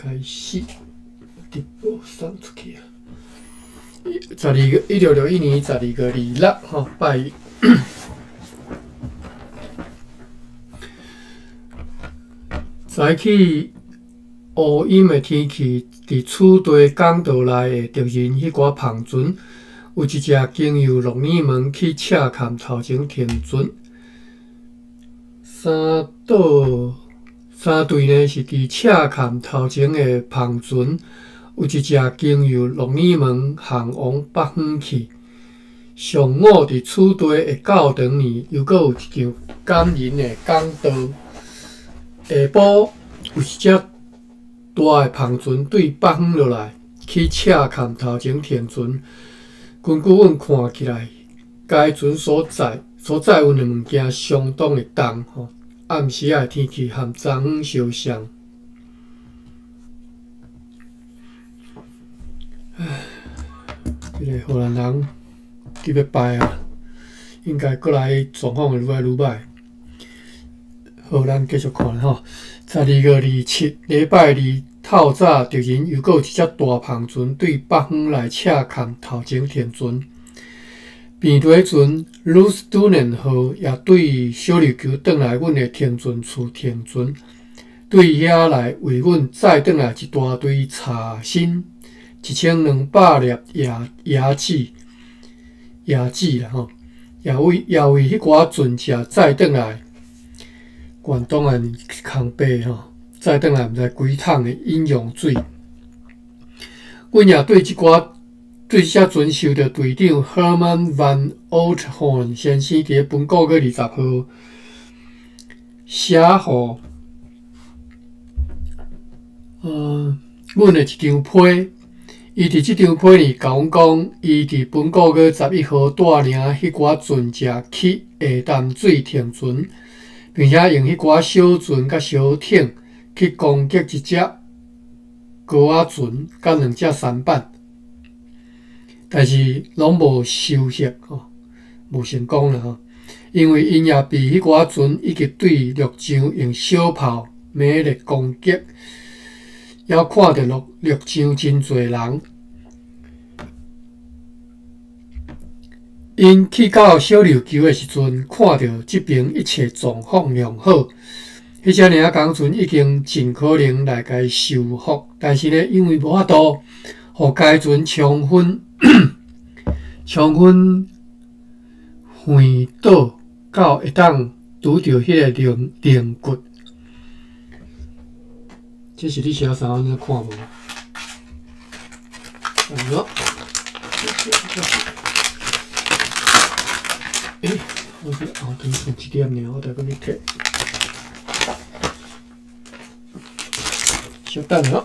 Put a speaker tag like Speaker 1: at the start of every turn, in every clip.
Speaker 1: 開始直播送出去啊！十二月1661年12月26吼，拜一。早起烏陰的天氣，佇此地港道內的敵人彼寡帆船，有一隻經由鹿耳門去赤崁頭前停船。三島三隊呢是佇赤崁頭前的帆船，有一隻經由鹿耳門航往北方去。上午佇此地的教堂裡，猶閣有一場感人的講道。下晡有一隻大的帆船對北方落來，去赤崁頭前停船。根據阮看起來，該船所載運的物件相當的重吼。暗時仔的天氣和昨昏相像。唉，這个荷蘭人特別敗啊，應該閣來狀況會愈來愈歹。好，咱繼續看吼。12月27，禮拜二透早，敵人猶閣有一隻大帆船對北方來赤崁頭前停船。平地船魯斯都嫩號也對小琉球轉來阮的停船處停船，對遐來為阮載轉來一大堆柴薪，1200粒椰子，椰子啦吼，也為彼寡船隻載轉來，原當然空白吼，載轉來毋知幾桶的飲用水。阮也對這寡。對這隻船受著隊長 Herman van Oudtshoorn 先生佇本個月20號寫予阮的一張批。伊佇這張批裡共阮講，伊佇本個月11號帶領彼寡船隻去下淡水停船，並且用彼寡小船佮小艇去攻擊一隻高仔船佮兩隻舢板。但是攏無收穫吼，無成功啦吼，因為𪜶也被彼寡船以及對陸上用小炮猛烈攻擊，猶看著陸上真濟人。𪜶去到小琉球的時陣，看著這邊一切狀況良好，彼隻領工船已經盡可能來共修復，但是呢，因為無法度予該船充分橫倒到會當拄著彼个龍骨。這是你寫啥？我看無。哎欸，我這後頭剩一點爾，我再閣去提。稍等下。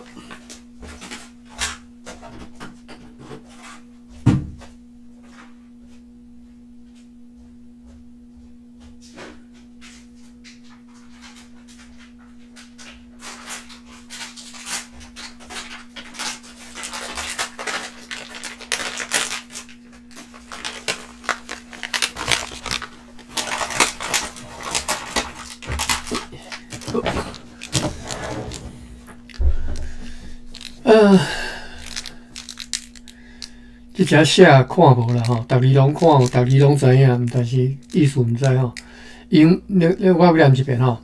Speaker 1: 這只寫看無啦吼，逐字攏看有，逐字攏知影，但是意思毋知吼。𪜶，你你我閣念一遍吼。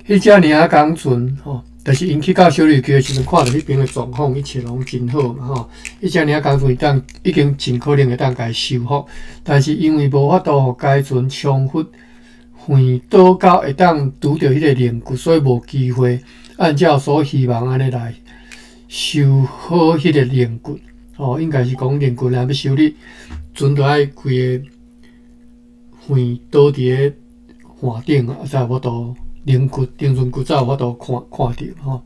Speaker 1: 彼隻領工船吼，就是𪜶去到小琉球的時陣，看著彼邊的狀況，一切攏真好嘛吼。彼隻領工船會當已經盡可能會當共修復，但是因為無法度予該船充分橫倒到會當拄著彼个龍骨，所以無機會按照所希望按呢來修好彼個龍骨。哦，應該是講龍骨若欲修理，船著愛規个橫倒佇个岸頂啊，才有法度龍骨、龍船骨才有法度看看著吼。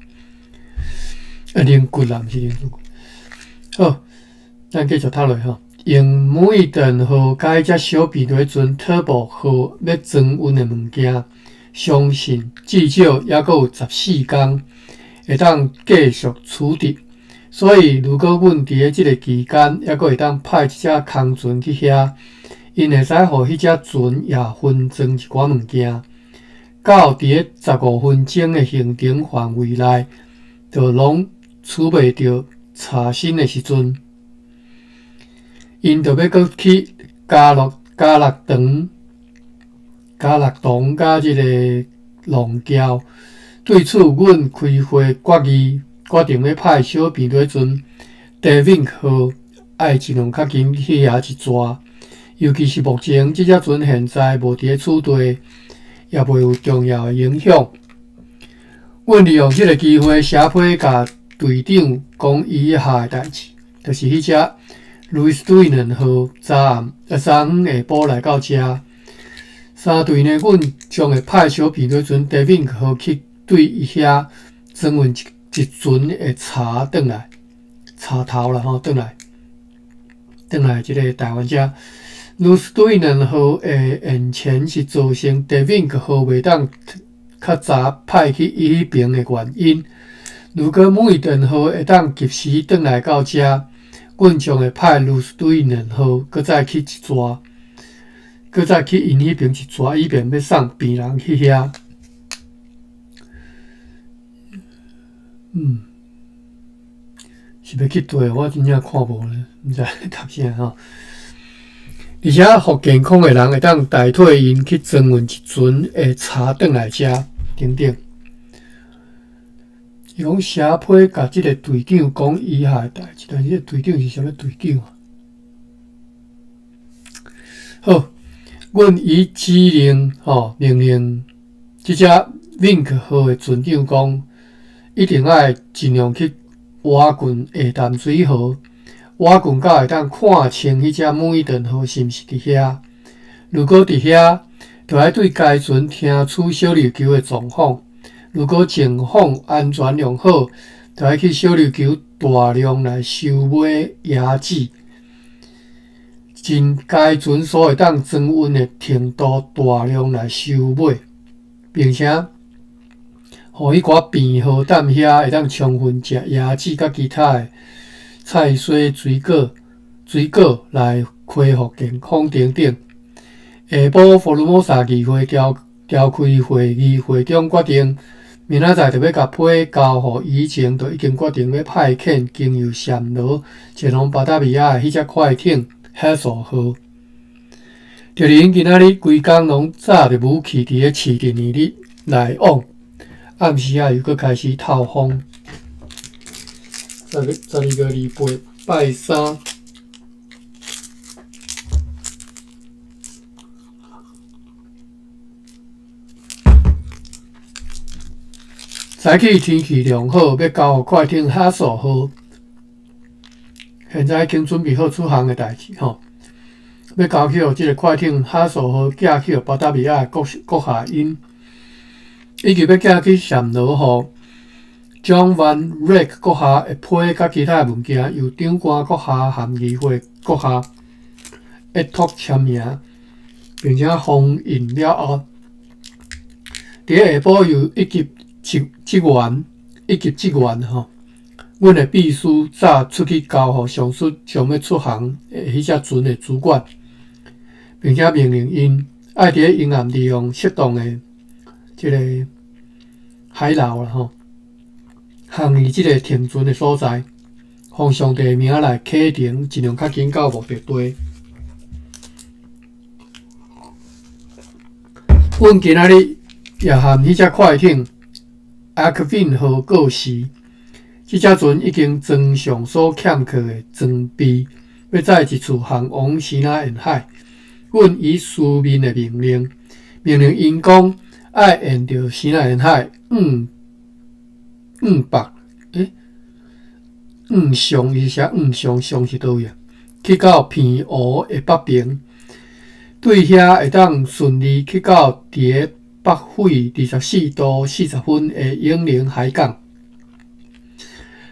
Speaker 1: 啊，龍骨啦，毋是龍船骨。好，咱繼續讀落吼。用每頓號佮這小平底船特步號欲裝運的物件，相信至少猶閣有14工會當繼續處置。所以，如果阮佇咧這个期間，猶閣會當派一隻空船去遐，𪜶會使予彼隻船也分裝一寡物件，到佇咧15分鐘的行程範圍內，就攏取袂著柴薪的時陣，𪜶就欲閣去加樂加樂長、加樂堂佮這个浪橋。對此，阮開會決議，決定欲派小平底船德敏號愛盡量較緊去遐一逝，尤其是目前這隻船現在無佇咧此地，也袂有重要的影響。阮利用這个機會寫批共隊長講以下的代誌，就是彼隻路易斯對兩號昨暗昨昏下晡來到遮。三隊呢，阮將會派小平底船德敏號去對伊遐裝運一一船的柴轉來，柴頭啦吼，轉來，轉來這个台灣遮。路易斯對兩號的延前是造成德敏號袂當較早派去伊彼爿的原因。如果每頓號會當及時轉來到遮，阮將會派路斯對兩號閣再去一逝，閣再去𪜶彼爿一逝，以便欲送病人去遐。嗯，是欲去佗？我真正看無咧，毋知咧讀啥吼。而且，予健康的人會當代替𪜶去裝運一船的柴轉來遮，等等。伊講寫批共這个隊長講以下的代誌，但是這個隊長是啥物隊長啊？好，阮已指令吼命令這隻 Wink 號的船長講，一定愛盡量去倚近下淡水河，倚近到會當看清彼隻每頓號是毋是佇遐。如果佇遐，就愛對該船聽取小琉球的狀況。如果情況安全良好，就愛去小琉球大量來收買椰子，盡該船所會當裝運的程度大量來收買，並且予彼寡病號踮遐會當充分食椰子佮其他的菜蔬水果水果來恢復健康等等。下晡，福爾摩沙議會召召開會議，會長決定明仔載就欲共批交予以前就已經決定欲派遣經由暹羅前往巴達維亞的彼隻快艇海索號。敵人今仔日規工攏紮著武器佇咧市鎮裡咧來往，暗時仔又閣開始透風。十十二月二八拜三。早起天氣良好，欲交予快艇哈索號，現在已經準備好出航的代誌吼。欲交去予這个快艇哈索號寄去予巴達維亞閣閣下𪜶，以及欲寄去暹羅予蔣萬瑞閣下的批佮其他的文件，由長官閣下和議會閣下一託簽名，並且封印了後，佇咧下晡由一級職職員一級職員吼，阮的秘書早出去交予上述將欲出航的彼隻船的主管，並且命令𪜶愛佇咧沿岸利用適當的這个海流啦吼，航去這个停船的所在，奉上帝的名來啟程，盡量較緊到目的地。阮今仔日也和彼隻快艇阿克賓號過時，這隻船已經裝上所欠缺的裝備，欲再一次航往西南沿海。阮以書面的命令，命令𪜶講愛沿著西南沿海往往北，欸，往上伊寫往上，上是佗位啊？去到澎湖的北爿，對遐會當順利去到佇咧北緯24度40分的永寧海港。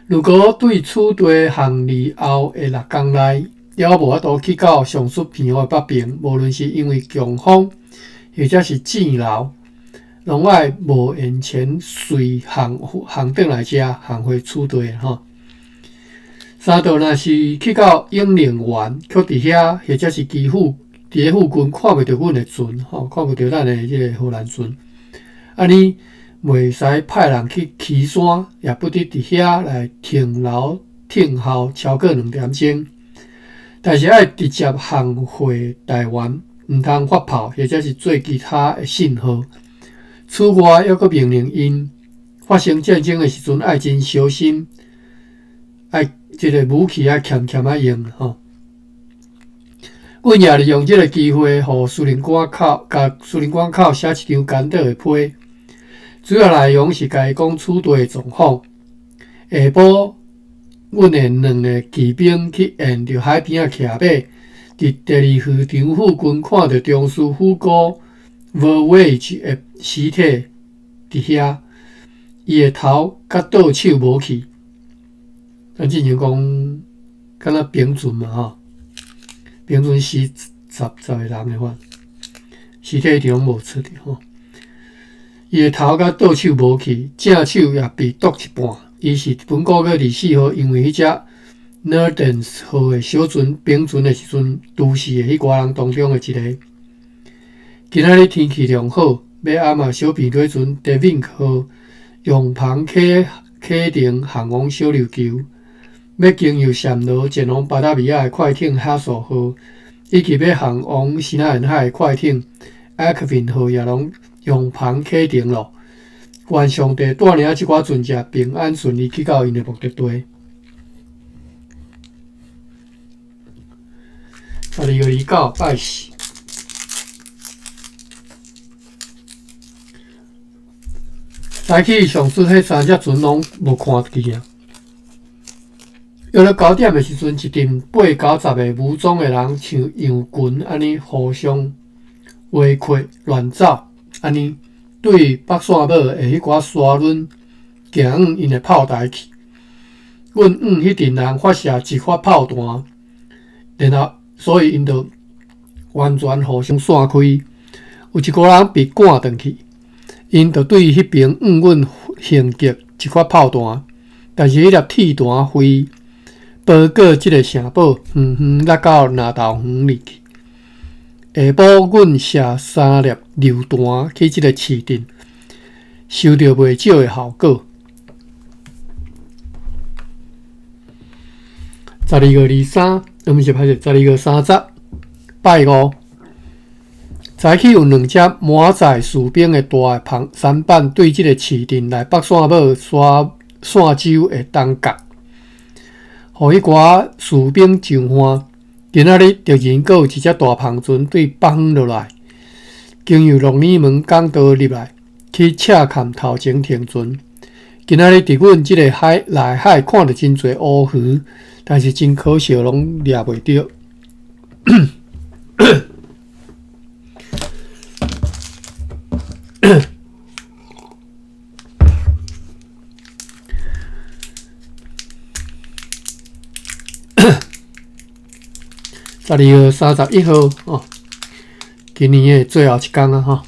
Speaker 1: 如果對此地航離後的六工內，猶無法度去到上述澎湖的北爿，無論是因為強風，或者是戰流，攏愛無延遲隨航航轉來遮，航回此地吼。三道若是去到永寧園，卻佇遐，或者是基輔佇咧附近看袂著阮的船吼，看袂著咱的這个荷蘭船，按呢袂使派人去岐山，也不得佇遐來停留聽候超過2點鐘。但是愛直接航回台灣，毋通發炮或者是做其他的信號。此外，猶閣命令𪜶發生戰爭的時陣愛真小心，愛這个武器愛儉儉仔用吼。阮也利用這个機會，予司令官口，共司令官口寫一張簡短的批，主要內容是共伊講此地的狀況。下晡，阮的兩个騎兵去沿著海邊仔騎馬，佇第二漁場附近看著中士虎哥 Verwage 的屍體佇遐，伊的頭佮倒手無去。咱之前講，敢若平船嘛吼。平均死十個人的話，屍體一定攏無出去吼。伊的頭佮倒手無去，正手也被剁一半。伊是本個月24號，因為彼隻 Nordens 號的小船平船的時陣，遇死的彼寡人當中的一个。今仔日天氣良好，欲暗仔小平底船 De Vink 號用帆啟啟程航往小琉球。欲經由暹羅前往巴達維亞的快艇哈索號，以及欲航往西南沿海的快艇埃克文號也攏揚帆啟程囉。願上帝帶領這寡船隻平安順利去到𪜶的目的地。12月29，拜四。早起上述彼三隻船攏無看見啊。約咧9點的時陣，一陣八九十个武裝的人，像羊群按呢互相圍困亂走，按呢對北線堡的彼寡沙崙行往𪜶的炮台去。阮向彼陣人發射一發炮彈，然後所以𪜶就完全互相散開。有一寡人被趕轉去，𪜶就對彼爿向阮行擊一發炮彈，但是彼粒鐵彈飛包過這个城堡，遠遠落到南投園裡去。下晡，阮射三粒榴彈去這个市鎮，收著袂少的效果。12月23，毋是，歹勢，12月30，拜五。早起有兩隻滿載士兵的大帆舢舨對這个市鎮來北線堡沙線州的東角，予彼寡士兵上岸。今仔日突然閣有一隻大帆船對北方落來，經由鹿耳門港道入來，去赤崁頭前停船。今仔日佇阮這个海內海看著真濟烏魚，但是真可惜攏掠袂著。12月31號哦，今年的最後一工啊吼。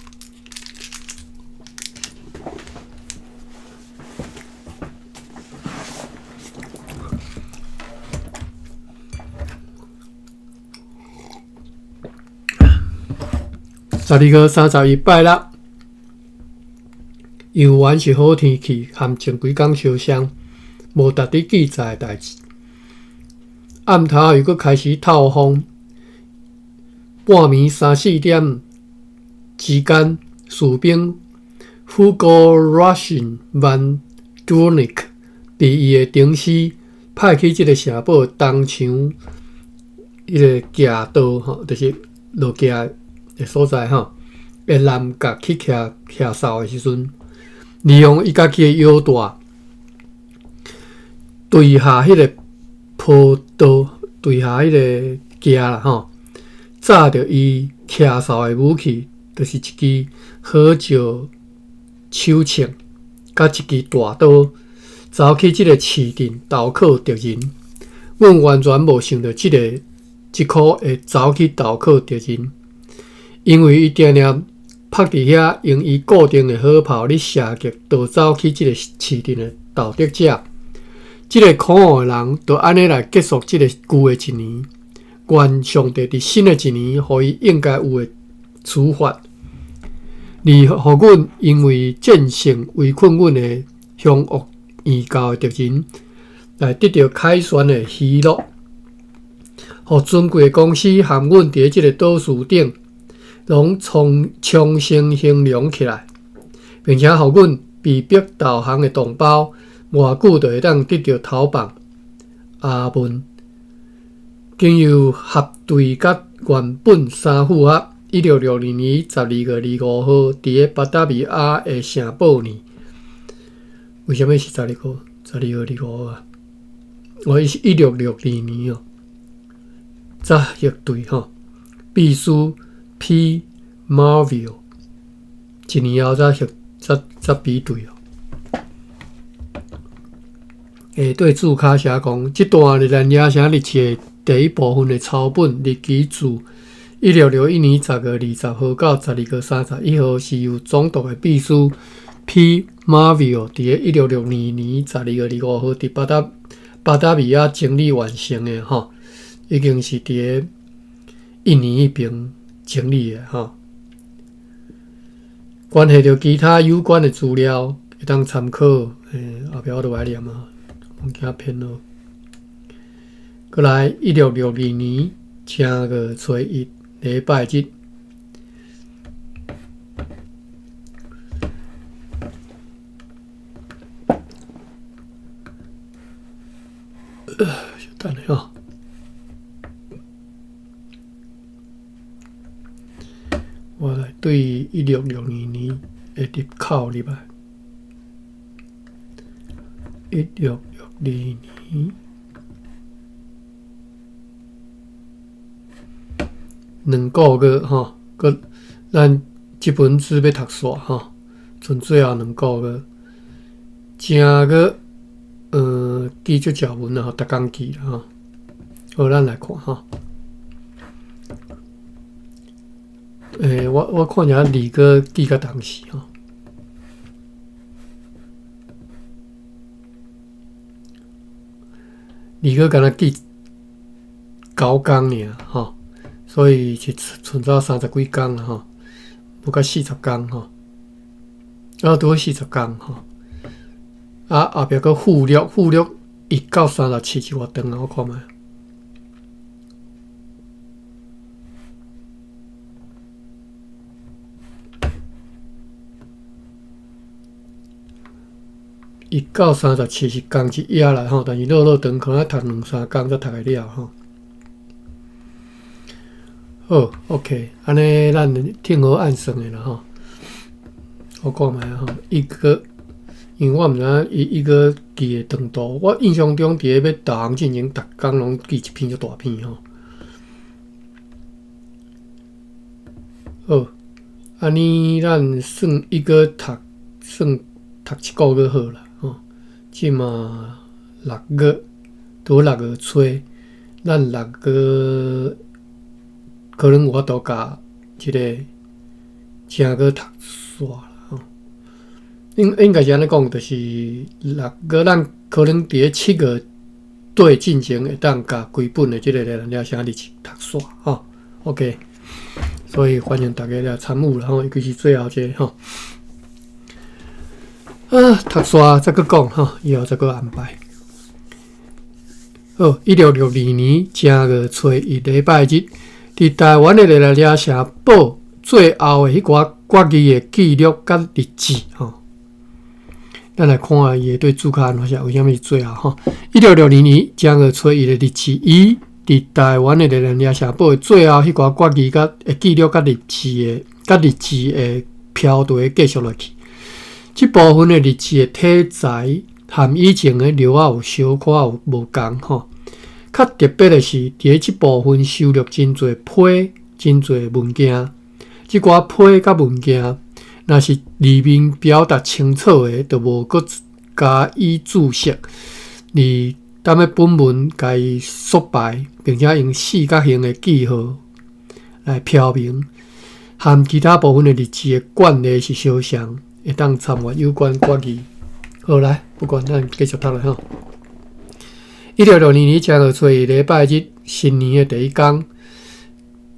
Speaker 1: 12月31拜六，猶原是好天氣，和前幾工相像，無值得記載的代誌。暗頭又閣開始透風，半暝三四點之間，士兵 Hugo Russian Van Doornik 被伊的頂司派去這个城堡東牆彼个徛道吼，就是落徛的所在吼，的南角去徛徛哨的時陣，利用伊家己的腰帶墜下彼个坡道，墜下彼个徛啦吼，炸著伊徛哨的武器，就是一支火石手槍，佮一支大刀，走去這个市鎮投靠敵人。阮完全無想著這个這箍會走去投靠敵人，因為伊定定拍佇遐，用伊固定的火炮咧射擊逃走去這个市鎮的盜賊者。這个可惡的人，就按呢來結束這个舊的一年。願上帝佇新的一年，予伊應該有的處罰。而予阮因為戰勝圍困阮的兇惡異教的敵人，來得著凱旋的喜樂。予尊貴的公司含阮佇這个島嶼頂，攏重新興隆起來，並且予阮被迫投降的同胞，偌久就會當得著逃放。阿門。經由合對佮原本三符合，1662年12月25號，佇个巴達維亞的聖保尼。為啥物是12月25號啊？哦，伊是一六六二年哦。才核對吼，秘書 P. Marville 一年後才核才才比對哦。對註卡寫講，這段熱那亞城日誌的第一部分的抄本日期自1661年10月20號到12月31號，是由總督的秘書 P. Marville 佇个1662年12月25號佇巴達維亞整理完成的吼。已經是佇個印尼彼爿整理的吼。關係著其他有關的資料，會當參考。後壁我都愛念啊，物件編號。閣來，1662年正月初一，禮拜日。稍等下吼。我來對一六六二年的入口入來，一六六二年2個月吼，閣咱這本書欲讀煞吼，剩最後兩個月，正月記足少文啦吼，逐工記啦吼，好，咱來看吼。我看一下二哥記較當時吼，二哥敢若記9工爾吼，所以是剩走30幾工啦吼，無到40工吼，啊拄好四十工吼，啊後壁閣附錄附錄1到37是偌長啊？我看覓。1到37是仝一頁啦吼，但是落落長可能愛讀兩三工才讀會了吼。好，OK，按呢咱挺好按算的啦吼。我看覓吼，一個，因為我毋知影伊一個記的長度，我印象中佇咧欲導航進前，逐工攏記一篇足大篇吼。好，按呢咱算一個讀算讀一個月好啦。這馬六月，拄六月初，咱六月可能有法度共這个正月讀煞啦吼。應該是按呢講，就是六月咱可能佇咧7月底進前會當共規本的這个熱那亞城日誌讀煞吼。OK，所以歡迎大家來參與啦吼，尤其是最後這个吼。啊，讀煞再閣講吼，以後再閣安排。好，1662年正月初一禮拜日，佇台灣的熱那亞城堡最後的彼寡決議的記錄佮日誌吼。咱來看伊的對註卡按怎寫，為啥物是最後吼？1662年正月初一的日誌，伊佇台灣的熱那亞城堡的最後彼寡決議佮的記錄佮日誌的佮日誌的飄題繼續落去。這部分的日誌的體裁和以前的著仔有小可有無仝吼。較特別的是，佇咧這部分收錄真濟批、真濟文件。這寡批佮文件，若是字面表達清楚的，就無閣加以註釋。而踮咧本文共伊縮排，並且用四角形的記號來標明，和其他部分的日誌的慣例是相像。會當參閱有關決議。好來，不管咱繼續讀落吼。1662年正月初一禮拜日，新年的第一工，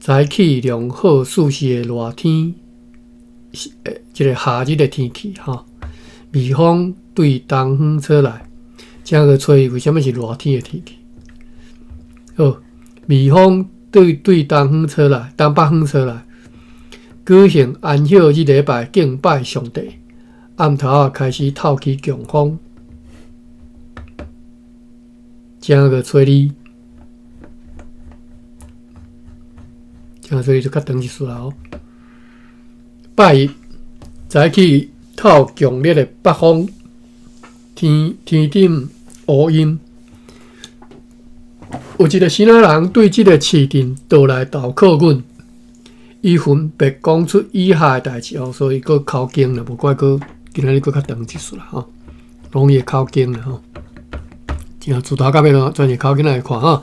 Speaker 1: 早起良好舒適的熱天，這个夏日的天氣吼，微風對東方吹來，正月初一為啥物是熱天的天氣？好，微風對東方吹來，東北風吹來，舉行安息日禮拜敬拜上帝。暗頭仔開始透起強風，正月初二，正月初二就較長一絲啦哦。拜一早起透強烈的北風，天天頂烏陰。有一個支那人對這个市鎮倒來投靠阮，伊分別講出以下的代誌哦，所以閣口經啦，無怪閣今仔日閣較長一絲啦吼，攏伊的口經啦吼。真自頭到尾攏全是口經來看吼。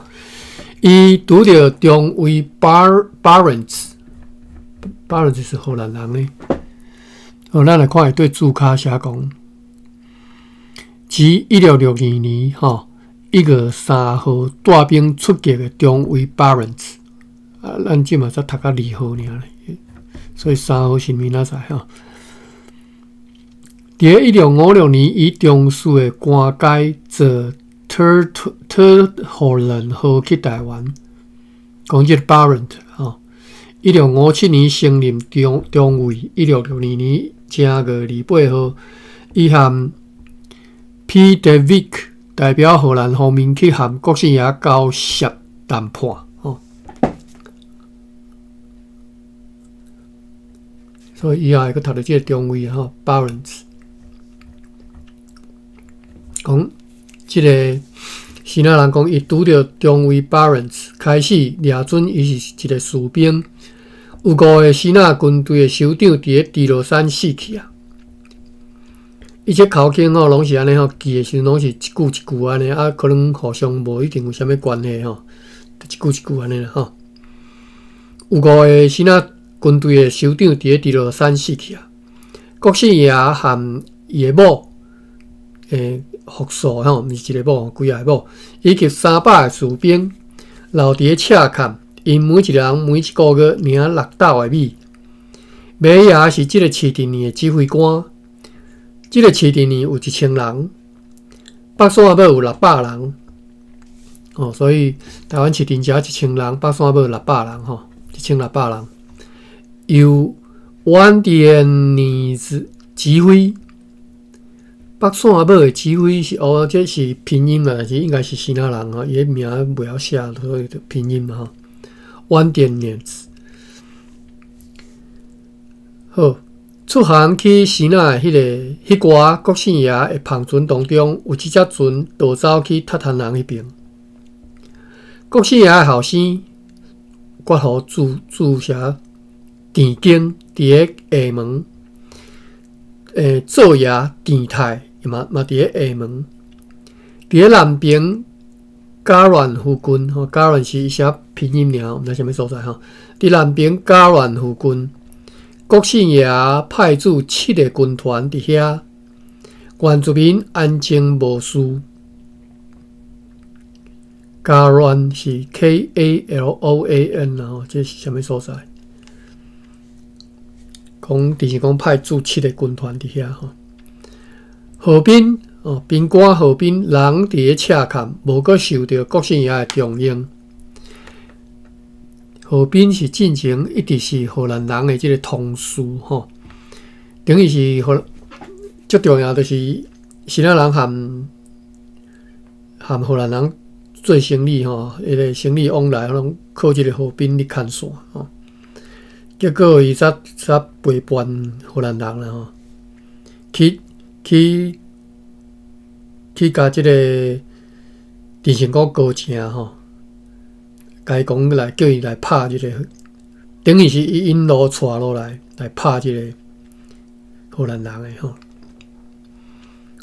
Speaker 1: 伊拄著中尉巴倫子，巴倫子是荷蘭人呢。好，咱來看伊對註卡寫講，自1662年吼1月3號帶兵出擊的中尉巴倫子，啊，咱這馬才讀到2號爾咧，所以三號是明仔載吼。佇1656年，以中樞的官階坐特特荷蘭號去台灣，講這個巴倫子吼。1657年升任中尉，1662年正月28號，伊和彼得維克代表荷蘭方面去和國姓爺交涉談判，吼。所以以後會閣讀著這個中尉吼，巴倫子。講這个支那人講，伊拄著中尉巴倫子，開始掠準伊是一个士兵，有五个支那軍隊的首長佇咧豬落山死去啊！伊這口經吼，攏是按呢吼，記的時陣攏是一句一句按呢，啊，可能互相無一定有啥物關係吼，一句一句按呢啦吼。有五个支那軍隊的首長佇咧豬落山死去啊！國姓爺和伊的某，複數吼，毋是一个某，幾个某，以及300个士兵留佇咧赤崁，𪜶每一个人每一个月領6斗的米。梅爺是這个市鎮的指揮官，這个市鎮有1000人，北山堡有600人。哦，所以台灣市鎮遮1000人，北山堡六百人吼，1600人。由阮典尼子指揮。北山堡的指揮是哦，這是拼音啦，但是應該是支那人吼，伊的名袂曉寫，所以就拼音嘛吼。阮典尼子。好，出航去支那的彼寡國姓爺的帆船當中，有一隻船逃走去韃靼人彼邊。國姓爺的後生決予注注射田間佇咧廈門，做爺田泰嘛佇咧廈門，佇咧南爿嘉巒附近吼，嘉巒是寫拼音爾，毋知啥物所在吼。佇南爿嘉巒附近，國姓爺派駐七个軍團佇遐，原住民安靜無事。嘉巒是 Kaloan 吼，這是啥物所在？講就是講派駐七个軍團佇遐吼。河邊哦，賓官河邊人佇咧赤崁，無閣受著國姓爺的重用。河邊是進前一直是荷蘭人的這个統治吼，等於是荷最重要就是支那人和荷蘭人做生意吼，彼个生意往來攏靠這个河邊咧牽線吼。結果伊才背叛荷蘭人啦吼，去共這个鄭成功交情吼，共伊講來叫伊來拍這个，等於是伊引路帶落來來拍這个荷蘭人的吼。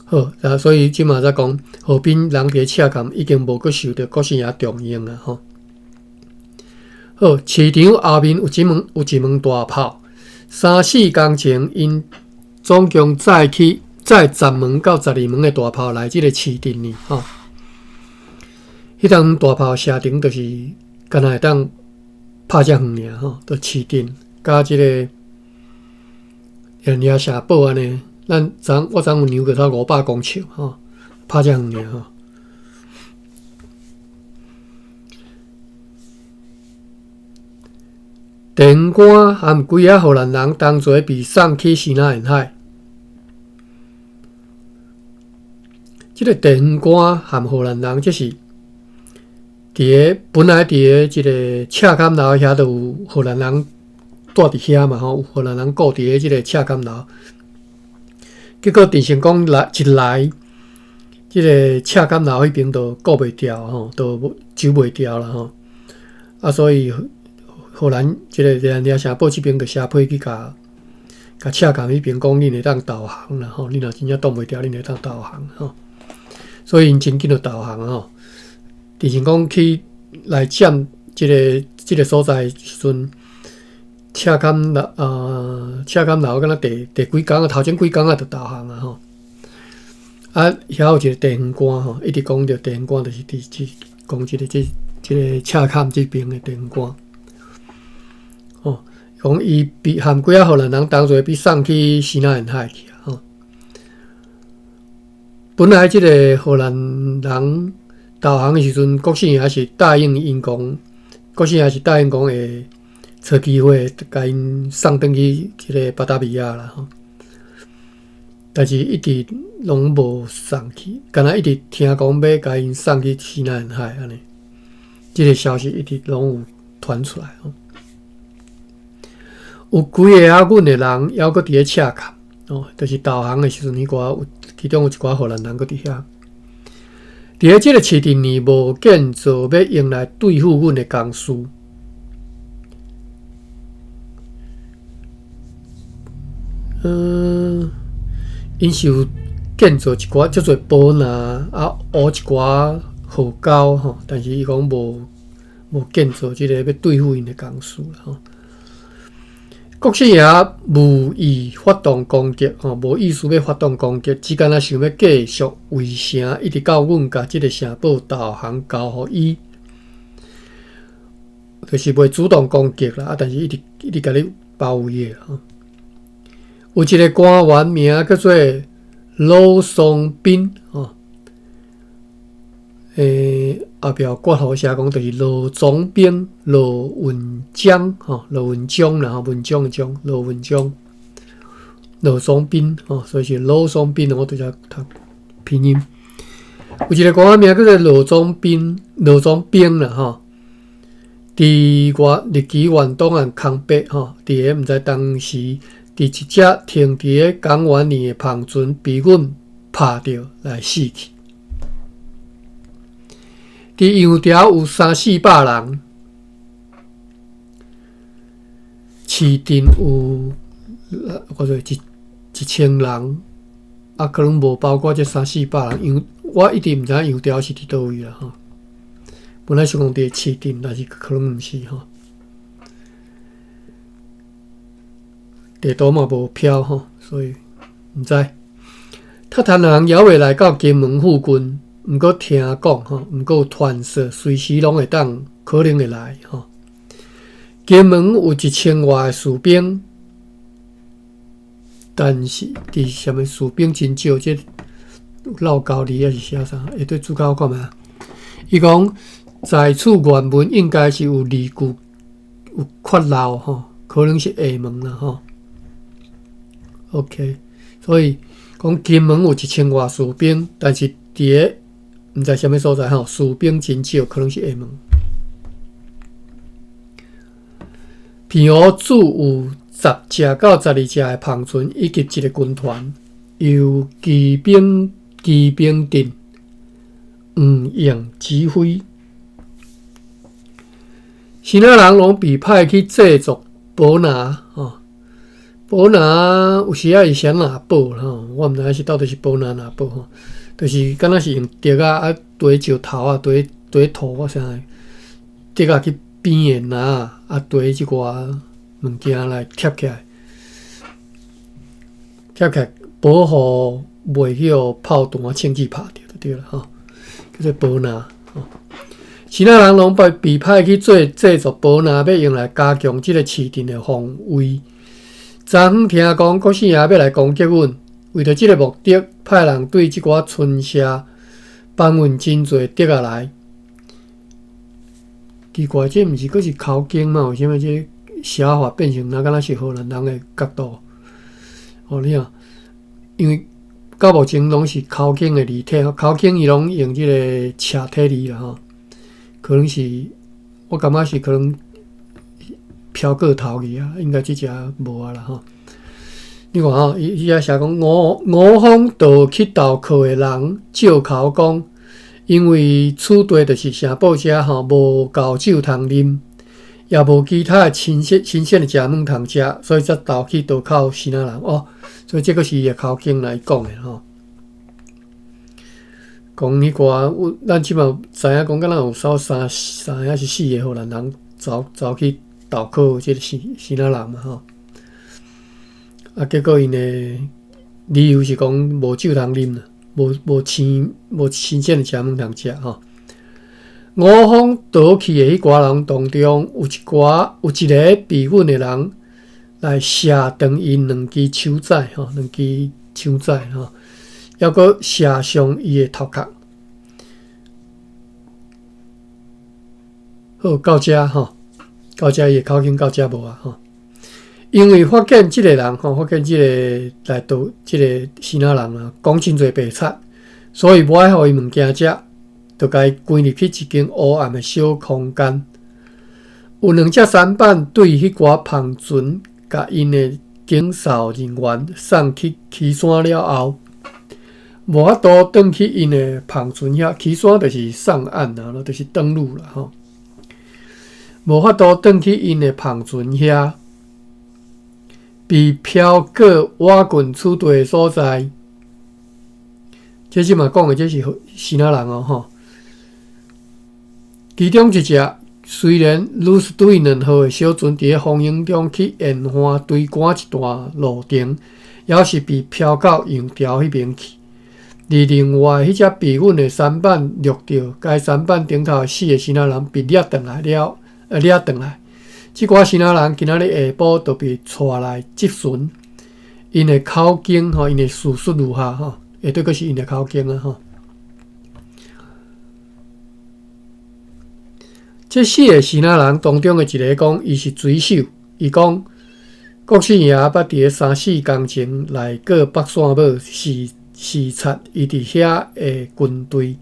Speaker 1: 好，啊，所以這馬才講河邊人佇赤崁已經無閣受著國姓爺重用啊吼。好，市場後面有一門大炮，三四工前，𪜶總共載去載10門到12門的大炮來這个市鎮裡吼。彼當大炮射程就是敢若會當拍遮遠爾吼，就市鎮佮這个熱尼亞城堡按呢。咱昨我昨昏量過才500公尺吼，拍遮遠爾吼。電桿含幾仔荷蘭人同齊被送去西南沿海。這個電桿含荷蘭人，這是佇个本來佇个這个赤崁樓遐，就有荷蘭人蹛佇遐嘛吼，有荷蘭人顧佇个這个赤崁樓。結果鄭成功來一來，這个赤崁樓彼邊就顧袂牢吼，就守袂牢啦吼。啊，所以荷蘭這个熱那亞城堡這邊就寫批去共共赤崁彼邊講，恁會當投降啦吼，恁若真正擋袂牢，恁會當投降吼。所以𪜶真緊就投降吼。鄭成功去來佔這个所在時陣，赤崁樓啊，赤崁樓敢若第第幾工啊，頭前幾工啊，就投降啊吼。啊，遐有一個地方官吼，一直講著地方官，就是佇這講這个這這个赤崁這邊的地方官。吼，講伊被含幾仔荷蘭人同齊被送去西南沿海去啊吼。本來這个荷蘭人投降的時陣，郭姓爺是答應𪜶講，郭姓爺是答應講會揣機會共𪜶送轉去這个巴達維亞啦吼。但是一直攏無送去，敢若一直聽講欲共𪜶送去西南沿海按呢，這个消息一直攏有傳出來吼。有幾个仔阮的人猶閣佇咧赤崁哦，就是投降的時陣，彼寡有其中有一寡荷蘭人閣佇遐。佇咧這个市鎮裡無建造欲用來對付阮的工事。嗯，𪜶是有建造一寡足濟堡壘，啊，挖一寡河溝吼，但是伊講無無建造這個欲對付𪜶的工事啦吼。國姓爺無意發動攻擊吼，無意思欲發動攻擊，只敢若想欲繼續圍城，一直到阮共這个城堡投降交予伊，就是袂主動攻擊啦，啊，但是一直一直共你包圍的吼。有一个官員名叫做魯松斌吼，後壁括號寫講就是羅總兵羅文章吼，羅文章啦吼，文章的章，羅文章，羅總兵吼，所以是魯松斌，我拄才讀拼音。有一个官員名叫做羅總兵，羅總兵啦吼，佇我日期原檔案空白吼，佇个毋知當時。佇一隻停佇咧港灣裡的帆船被阮拍著來死去。佇洋潮有三四百人，市鎮有我說一一千人，啊，可能無包括這三四百人，因為我一直毋知影洋潮是佇佗位啦吼。本來想講佇市鎮，但是可能毋是吼。地圖嘛無標吼，所以毋知。塔坦人猶未來到金門附近，毋過聽講吼，毋過有傳說隨時攏會當可能會來吼。金門有一千外士兵，但是佇啥物士兵真少，這落高字抑是寫啥？會對注解我看覓啊？伊講在此原文應該是有字句有缺漏吼，可能是廈門啦吼。OK，所以講金門有一千外士兵，但是佇个毋知啥物所在吼，士兵真少，可能是廈門。澎湖駐有十隻到12隻的帆船，以及一个軍團，由騎兵騎兵鎮黃應指揮。支那人攏被派去製作寶拿吼。寶拿有時仔會寫藍寶吼，我毋知影是到底是寶拿藍寶吼，就是敢若是用竹仔啊，堆石頭啊，堆堆土啊啥，竹仔去編的籃啊，堆這寡物件來貼起來，貼起來保護袂去予炮彈槍支拍著就對啦吼，叫做寶拿吼。支那人攏被被派去做製作寶拿，欲用來加強這个市鎮的防衛。昨昏聽講國姓爺欲來攻擊阮，為著這个目的，派人對這寡村社搬運真濟竹仔來。奇怪，這毋是閣是口經嗎？為啥物這寫法變成若敢若是荷蘭人的角度？哦，你看，因為到目前攏是口經的字體，口經伊攏用這个斜體字啦吼，可能是我感覺是可能飄過頭去啊，應該這隻無啊啦吼。你看吼，伊伊遐寫講吳方逃去投靠的人借口講，因為此地就是城堡遮吼，無夠酒通啉，也無其他的新鮮新鮮的食物通食，所以才逃去投靠支那人哦。所以這個是伊的口經來講的吼。講彼寡，咱這馬知影講，敢若有少三三抑是四个荷蘭人走走去投靠這个支支那人嘛吼。啊，結果𪜶的理由是講無酒通啉啦，無無鮮無新鮮的食物通食吼。吳方逃去的彼寡人當中，有一寡有一个避阮的人來射斷𪜶兩支手指吼，兩支手指吼，猶閣射傷伊的頭殼。好，到遮吼，到遮伊的口經到遮無啊吼。因為發現這个人吼，發現這个來投這个支那人啊，講真濟白賊，所以無愛予伊物件食，就共伊關入去一間黑暗的小空間。有兩隻舢板對彼寡帆船，共𪜶的警哨人員送去岐山了後，無法度轉去𪜶的帆船遐。岐山就是上岸啊，就是登陸啦吼。無法度轉去𪜶的帆船遐。被飄過倚近此地的所在，這這馬講的這是支那人哦吼。其中一隻雖然魯斯對兩號的小船佇咧風湧中去延緩追趕一段路程，猶是被飄到洋潮彼邊去。而另外彼隻避阮的舢板掠著，該舢板頂頭的四个支那人被掠轉來了，掠轉來。這寡支那人今仔日下晡就被帶來質詢，𪜶的口供吼，𪜶的敘述如下吼，下底閣是𪜶的口供啊吼。這四个支那人當中的一个講，伊是水手，伊講郭姓爺捌佇咧三四工前來過北線堡視視察伊佇遐的軍隊。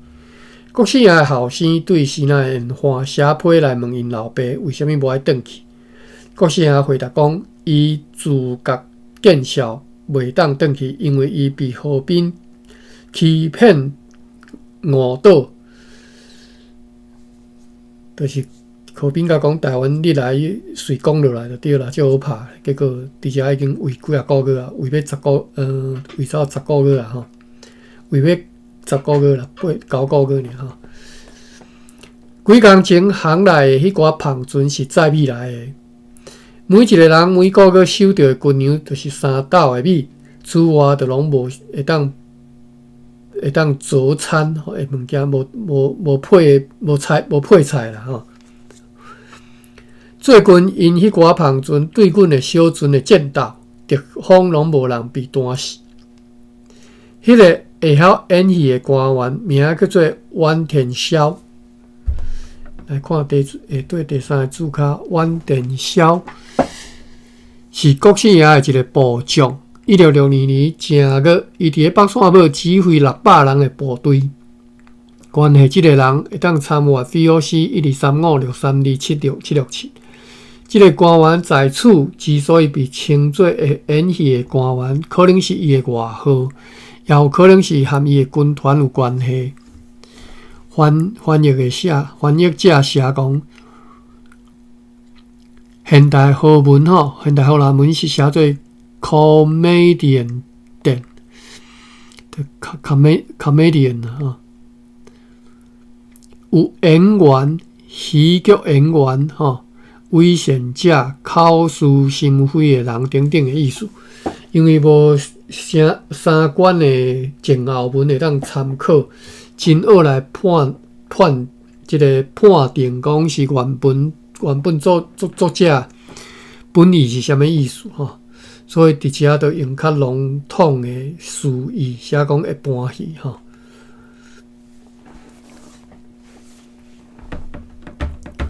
Speaker 1: 郭姓爺的後生對支那延緩寫批來問𪜶老爸為啥物無愛轉去。郭姓爺回答講，伊自覺見笑袂當轉去，因為伊被何斌欺騙誤導，就是何斌共講台灣你來隨講落來就對啦，足好拍。結果佇遮已經圍幾仔個月啊，圍欲十個，圍走十個月啊吼，圍欲十個月啦，八九個月爾吼。幾工前航來的彼寡帆船是載米來的，每一个人每个月收著的軍糧就是三斗的米，此外就攏無會當會當佐餐的物件，無無無配無菜無配菜啦吼。最近𪜶彼寡帆船對阮的小船的戰鬥，敵方攏無人被彈死。彼个會曉演戲的官員名叫做阮田瀟。來看第下底第三个注跤，阮田瀟是郭姓爺的一个部將。1662年正月，伊佇咧北線堡指揮600人的部隊。關係這个人會當參閱 VOC 一二三五六三二七六七六七。這个官員在此之所以被稱做會演戲的官員，可能是伊的外號，也有可能是和伊的軍團有關係。翻翻譯的寫，翻譯者寫講，現代荷文吼，現代荷蘭文是寫做 comedian，comedian 啊，有演員、喜劇演員吼、偽善者、口是心非的人等等的意思。因為無啥相關的前後文會當參考，真惡來判判這个判定講是原本原本作作作者本意是啥物意思吼。所以佇遮就用較籠統的詞語寫講會搬去吼。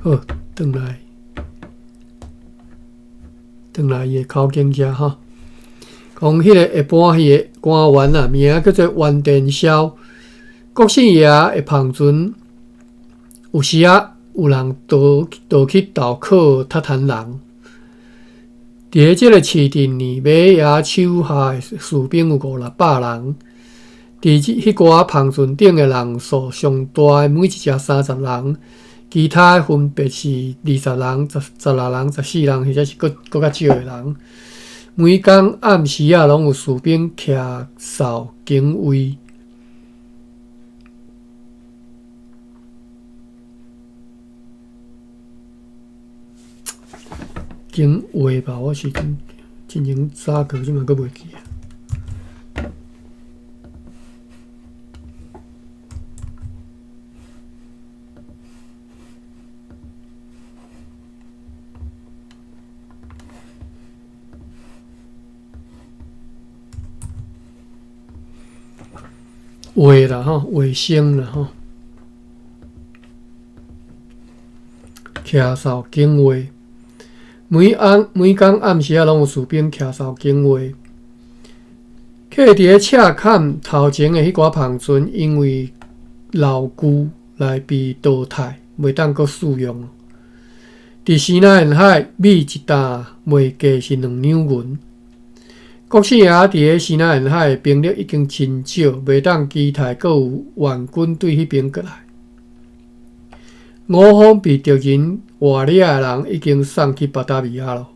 Speaker 1: 好，轉來，轉來伊的口徑遮吼，講彼个會搬去的官員啊，名叫做袁殿霄，國姓爺的帆船，有時仔有人逃逃去投靠韃靼人。佇咧這个市鎮呢，馬爺手下的士兵有五六百人。佇這彼寡帆船頂的人數上大的，每一隻30人，其他分別是20人、十16人、14人，或者是閣閣較少的人。每工暗時仔攏有士兵徛哨警衛。警衛吧，我是進進前早過，這擺閣袂記啊。衛啦吼，衛生啦吼，徛哨警衛。每暗每工暗時仔攏有士兵徛哨警衛。客佇咧赤崁頭前的彼寡帆船，因為老舊來被淘汰，袂當閣使用。佇西南沿海，米一擔賣價是2兩銀。國姓爺佇咧西南沿海的兵力已經真少，袂當期待閣有援軍對彼邊過來。五方被敵人活掠的人已經送去巴達維亞咯，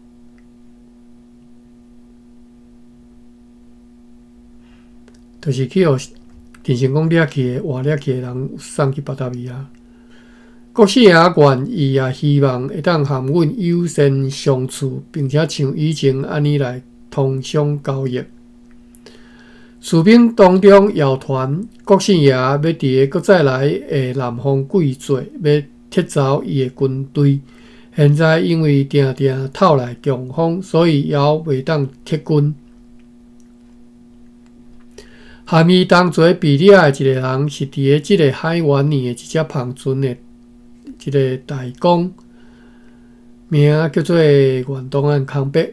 Speaker 1: 就是去予鄭成功掠去的活掠去的人送去巴達維亞。國姓爺願意也希望會當和阮友善相處，並且像以前按呢來通商交易。士兵當中謠傳，國姓爺欲佇個閣再來的南方季節，欲撤走伊的軍隊。現在因為定定透來強風，所以猶袂當撤軍。和伊同齊被掠的一個人，是佇咧這个海灣裡的一隻帆船的一个大工，名叫做袁東安康伯。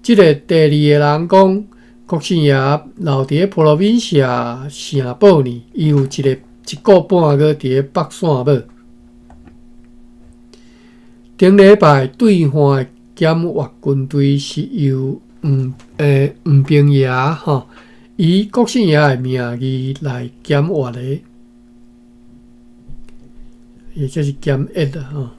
Speaker 1: 這个第二个人講，國姓爺留佇咧普羅民西亞城堡裡，伊有一个一個半月佇咧北線堡。頂禮拜對岸的檢閱軍隊是由黃兵爺吼，以國姓爺的名義來檢閱的，也就是檢閱啦吼。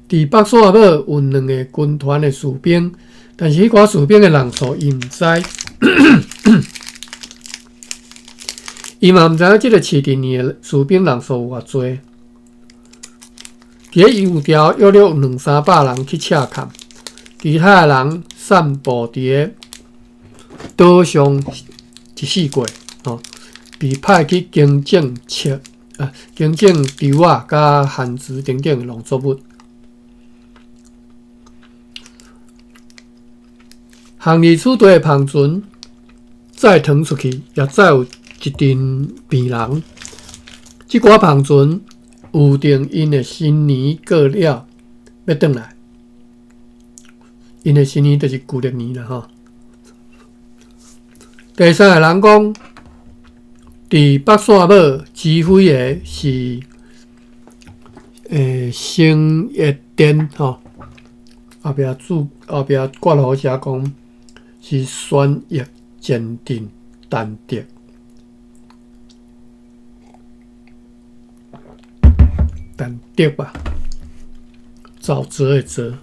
Speaker 1: 佇北線堡有兩個軍團的士兵，但是彼寡士兵的人數伊毋知，伊嘛毋知影這个市鎮裡的士兵人數有偌濟。佇咧油條約略有兩三百人去赤崁，其他的人散布佇咧島上一四界，吼，被派去耕種赤啊，耕種稻仔佮番薯等等的農作物。行李出隊的帆船載糖出去，也載有一陣病人。這寡帆船預定𪜶的新年過了，欲轉來。𪜶的新年就是舊曆年啦吼。第三个人講，佇北線堡指揮的是成葉典吼，後壁注後壁括號寫講是旋翼前鎮陳德。陳德吧，沼澤的澤。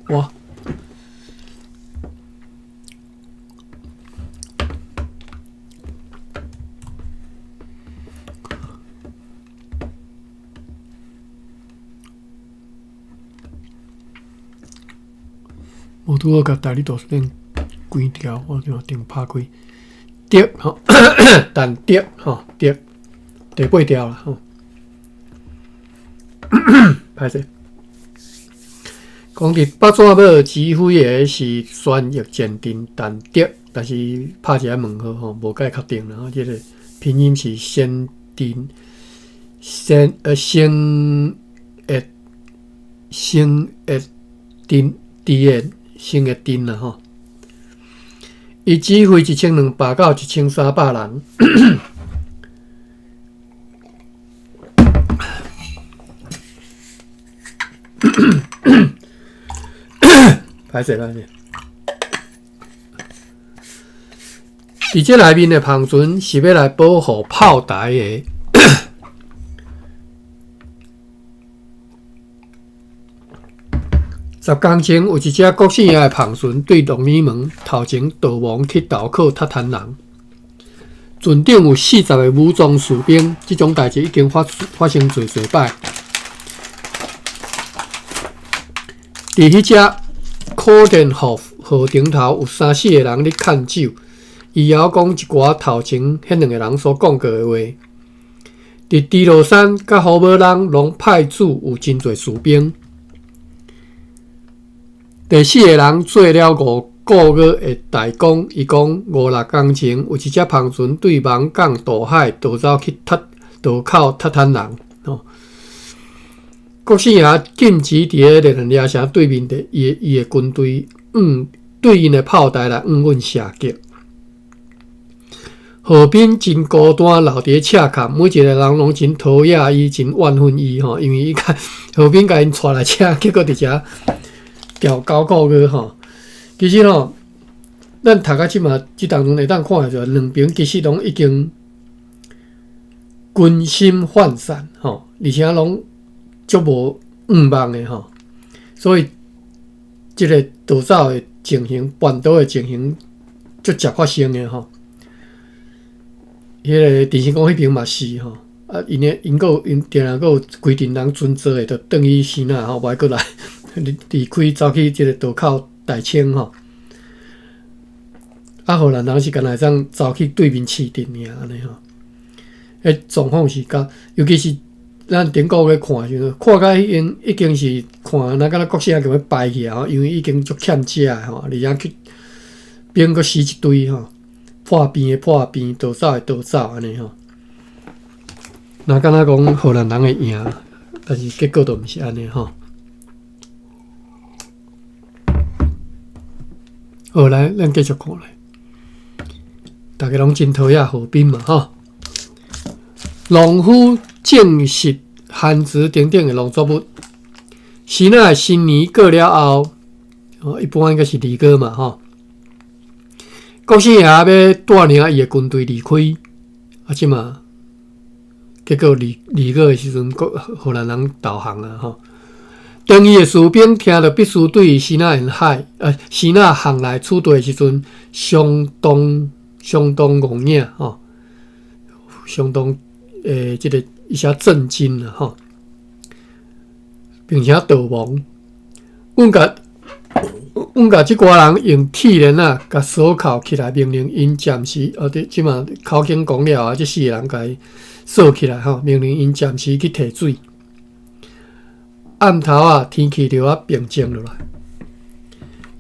Speaker 1: 哇！無拄好共台語圖書館關掉，我就頂拍開。德吼，陳德吼，德第八條啦吼。歹勢，講佇北山堡指揮的是旋翼艦艇陳德，但是拍一個問號吼，無蓋確定啦。這個拼音是先陣先呃先翼先翼陣佇先翼陣啦吼。伊指揮1200到1300人。歹勢歹勢。佇這內面的帆船是欲來保護炮台的。10工前有一隻郭姓爺的帆船對鹿耳門頭前逃亡去投靠韃靼人，船頂有40個武裝士兵。這種代誌已經發發生濟濟擺。佇彼隻可電號號頂頭有三四個人咧勸酒，伊猶講一寡頭前彼兩個人所講過的話。佇豬落山佮虎尾籠攏派駐有真濟士兵。第四個人做了5個月的代工，伊講五六工前有一隻帆船對網港渡海逃走去韃渡口韃靼人。哦，郭姓爺禁止佇咧熱那亞城對面的伊伊的軍隊，對𪜶的炮台來向阮射擊。何斌真孤單，留佇咧赤崁，每一個人攏真討厭伊，真怨恨伊吼，因為伊共何斌共𪜶帶來遮，結果佇遮調9個月吼。其實吼，咱讀到這馬這當中會當看會出來，兩邊其實攏已經軍心渙散吼，而且攏足無向望的吼，所以這個逃走的情形、叛逃的情形足常發生的吼。彼個陳成功彼邊嘛是吼，啊，𪜶的𪜶閣有𪜶定定閣有規陣人船做的，就轉去支那吼，無愛閣來離離開，走去這個渡口大清吼。啊，荷蘭人是干焦會當走去對面市鎮爾按呢吼。彼狀況是較，尤其是咱頂個月看的時陣，看甲已經已經是看若敢若國姓就欲敗去啊，因為已經足欠食的吼，而且去兵閣死一堆吼。破病的破病，逃走的逃走，按呢吼。若敢若講荷蘭人會贏，但是結果都毋是按呢吼。好，來，咱繼續看來。大家攏真討厭何斌嘛吼。農夫種植番薯等等的農作物，支那的新年過了後，哦，一般應該是二月嘛吼。郭姓爺欲帶領伊的軍隊離開，啊，這馬結果二二月的時陣，閣荷蘭人投降啊吼。當伊的士兵聽著必須對支那沿海，支那巷內取地的時陣，相當相當戇影吼，相當這個一些震驚啦吼，並且逃亡。阮共阮共這寡人用鐵鏈仔共鎖銬起來，命令𪜶暫時哦，這這馬口經講了啊，這四个人共伊鎖起來吼，命令𪜶暫時去提水。暗頭仔，天氣就仔平靜落來。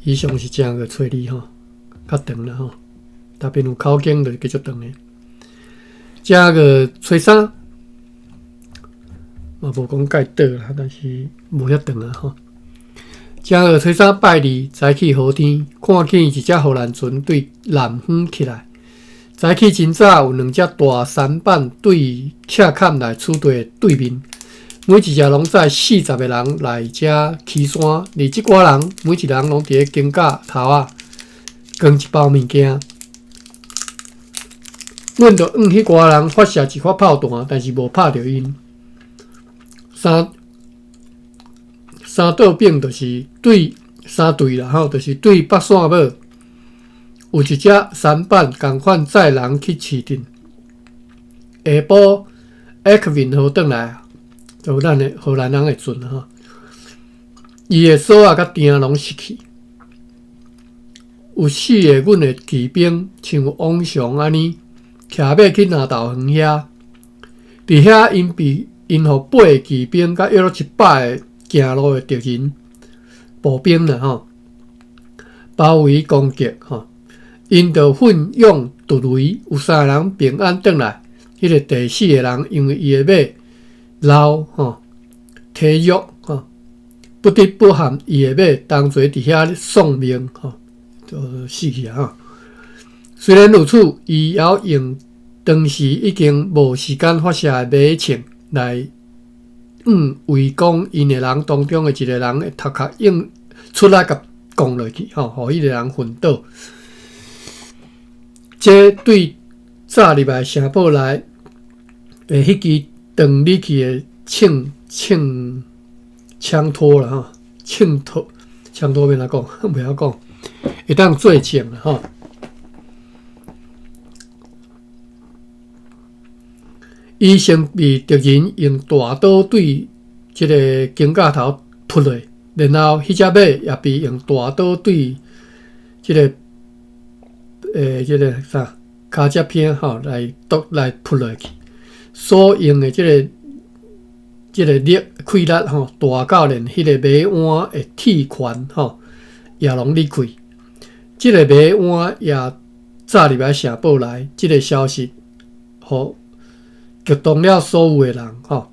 Speaker 1: 以上是正月初二吼，較長啦吼，特別有口經就繼續長的。正月初三嘛無講蓋短啦，但是無遐長啊吼。正月初三拜二，早起好天，看見一隻荷蘭船對南方起來。早起真早，有兩隻大舢板對赤崁來取地對面，每一隻攏載40個人來遮起山。而這寡人每一人攏佇咧肩胛頭仔扛一包物件。阮就向彼寡人發射一發炮彈，但是無拍著𪜶。三三道柄就是對三隊啦吼，就是對北線尾有一隻舢板仝款載人去市鎮。下晡，埃克文號轉來，就咱的荷蘭人的船吼，伊的鎖仔佮釘攏失去。有四个阮的騎兵，像往常按呢，騎馬去南投園遐，佇遐𪜶被。𪜶予八个騎兵佮約100個行路的敵人步兵啦吼，包圍攻擊吼，𪜶就奮勇突圍，有三个人平安轉來，彼個第四个人因為伊的馬老吼體弱吼，不得不和伊的馬同齊佇遐喪命吼，就死去啊！吼，雖然如此，伊猶用當時已經無時間發射的馬槍來向圍攻𪜶的人當中的一個人的頭殼用出來共摃落去，吼，予彼個人昏倒。這對炸入來城堡內的彼支長利去的槍槍槍托啦，吼，槍托槍托欲按怎講？袂曉講，會當做證啦，吼。伊先被敵人用大刀對這个肩胛頭噗落，然後彼隻馬也被用大刀對這个這个啥跤脊片吼來剁來噗落去，所用的這个這个力氣力吼大到連彼个馬鞍的鐵環吼也攏裂開。這个馬鞍也炸入來城堡內，這个消息予激動了所有的人吼，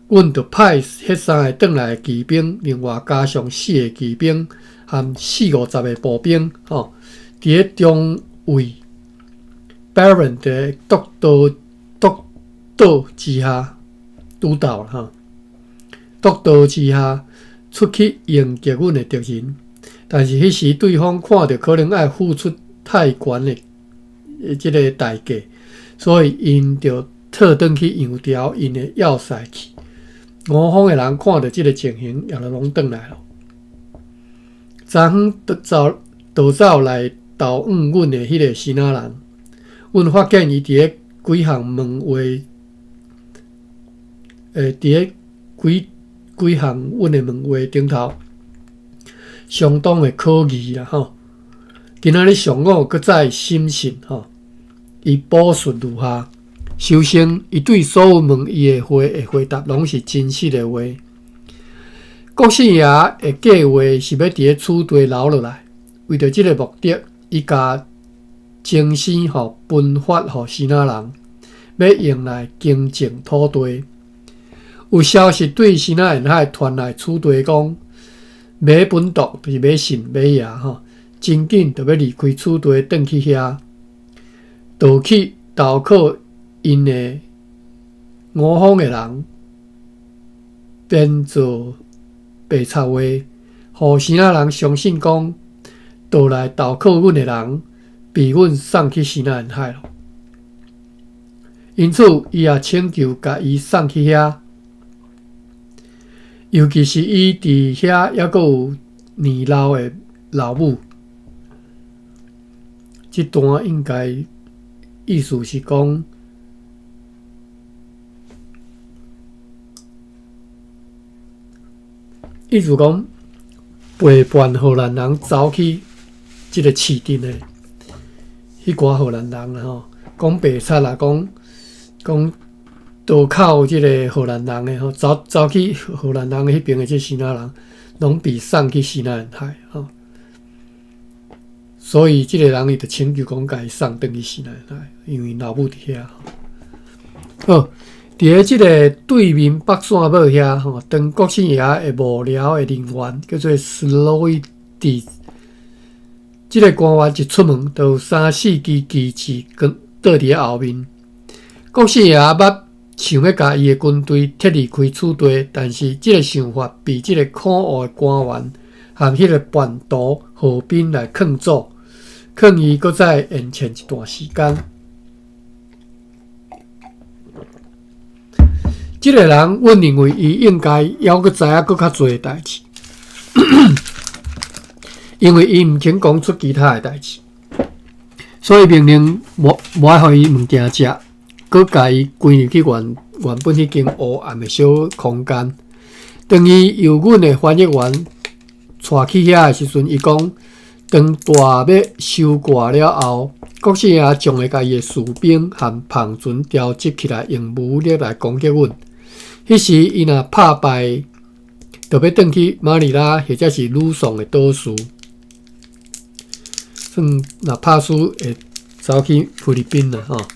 Speaker 1: 阮就派彼三个轉來的騎兵，另外加上四个騎兵和四五十个步兵吼，佇咧中尉 Baron 的督導督導之下，督導吼，督導之下出去迎擊阮的敵人。但是彼時對方看著可能愛付出太懸的這个代價。所以，𪜶就退轉去洋牢𪜶的要塞去。五方的人看著這个情形，也就攏轉來囉。昨昏走逃走來投向阮的彼个支那人，阮發現伊佇咧幾項問話，佇咧幾幾項阮的問話頂頭，相當的可疑啦吼。今仔日上午閣再審訊吼。伊補述如下：首先，伊對所有問伊的話的回答攏是真實的話。國姓爺的計劃是欲佇咧此地留落來，為著這个目的，伊共精神吼分發予支那人，欲用來耕種土地。有消息對支那沿海傳來此地講，馬本篤就是馬信馬爺吼，真緊就欲離開此地，轉去遐。逃去投靠𪜶的五方的人，編做白賊話，予支那人相信講，倒來投靠阮的人，被阮送去西南沿海囉。因此，伊也請求共伊送去遐，尤其是伊佇遐猶閣有年老的老母。這段應該。意思是講，意思講背叛荷蘭人走去這個市鎮的彼寡荷蘭人啦吼，講白賊啦，講講投靠這个荷蘭人的吼，走走去荷蘭人彼爿的這支那人，攏被送去西南海吼。所以，這个人伊就請求講，共伊送轉去西南來，因為老母佇遐。好，佇咧這个對面北線堡遐吼，當國姓爺的幕僚的人員叫做斯洛伊迪，這个官員一出門，就有三四支旗幟跟倒佇咧後面。國姓爺捌想欲共伊的軍隊撤離開此地，但是這个想法被這个可惡的官員和彼个叛徒何斌來勸阻。勸伊閣再延遲一段時間。這个人，阮認為伊應該猶閣知影閣較濟的代誌，因為伊毋肯講出其他的代誌，所以命令無無愛予伊物件食，閣共伊關入去原原本彼間黑暗的小空間。當伊由阮的翻譯員帶去遐的時陣，伊講。當大麥收割了後，國姓爺將會共伊的士兵和帆船調集起來，用武力來攻擊阮。彼時，伊若拍敗，就欲轉去馬尼拉或者是呂宋的島嶼。算若拍輸，會走去菲律賓啦吼。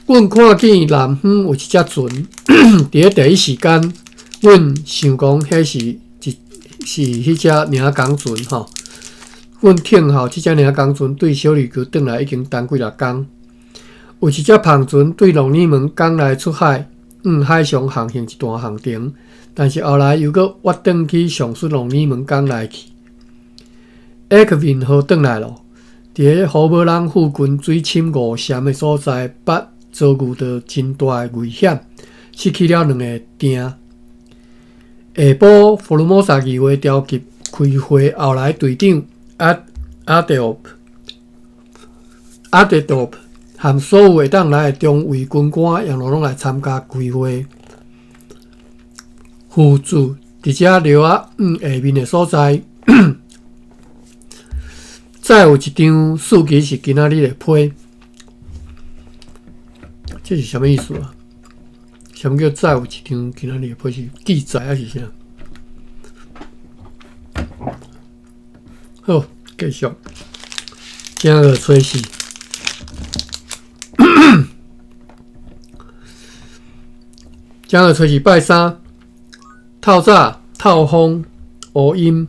Speaker 1: 阮看見南方有一隻船，佇咧第一時間，阮想講彼是一是彼隻領港船吼。阮聽候這隻領港船對小琉球轉來已經等幾若工。有一隻帆船對龍里門港內出海，往海上航行一段航程，但是後來又閣斡轉去上述龍里門港內去。埃克文號轉來咯，佇咧胡寶朗附近水深5暹的所在，捌遭遇著真大的危險，失去了兩个碇。下晡，福爾摩沙議會召集開會，後來隊長阿阿德奧阿德多和所有會當來的中尉軍官，也攏來參加開會。附註：佇這寮仔往下面的所在，載有一張書記是今仔日的批。這是啥物意思啊？啥物叫載有一張今仔日的批？是記載還是啥？好，繼續。正月初四，正月初四拜三，透早透風烏陰。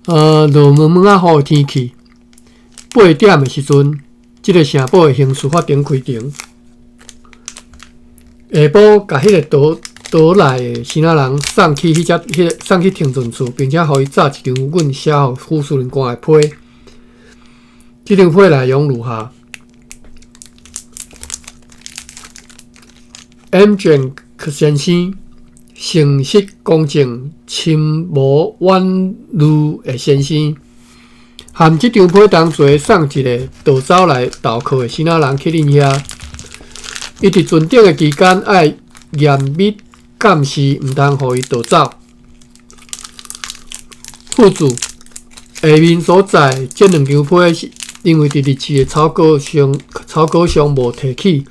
Speaker 1: 落毛毛仔雨的天氣，8點的時陣，這个城堡的刑事法庭開庭。下晡，共彼个島島內的生仔人送去彼隻彼个送去聽證處，並且予伊紮一張阮寫予副司令官的批。這張批內容如下：M 卷先生誠實公正、深謀遠慮的先生，含這張批同齊送一个逃走來投靠的生仔人去恁遐。伊佇船頂的期間，愛嚴密監視，毋通予伊逃走。附註下面所載這兩張批是因為佇日誌的草稿上，草稿上無提起，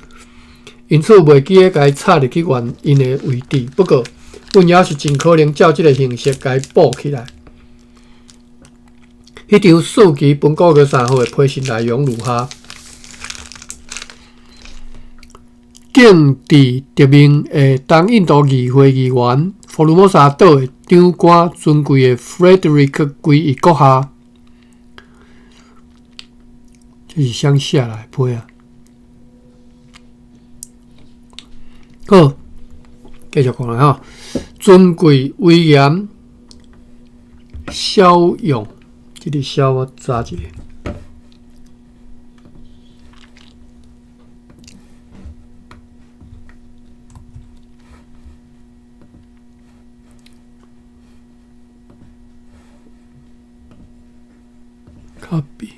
Speaker 1: 因此袂記得共伊插入去原因的位置。不過，阮猶是盡可能照這个形式共伊補起來。彼張四期分國月3號的批信內容如下：敬致革命的東印度議會議員，福爾摩沙島的長官，尊貴的 Frederick 歸一閣下。這是啥寫來的批啊？好，繼續講來吼。尊貴威嚴驍勇，這个驍我查一下。Copy，